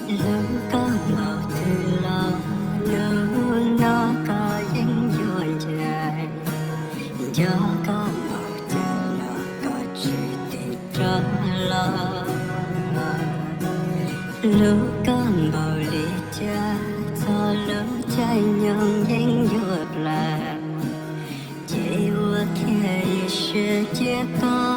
Hlub koj npaum twg los hnub no koj yeej yuav ncaim. Nco koj npaum twg los koj tsis tim rov los. Hlub koj npaum li cas txog lub caij nyoog yeej yuav plam. Ces ua kiag ib siab cia koj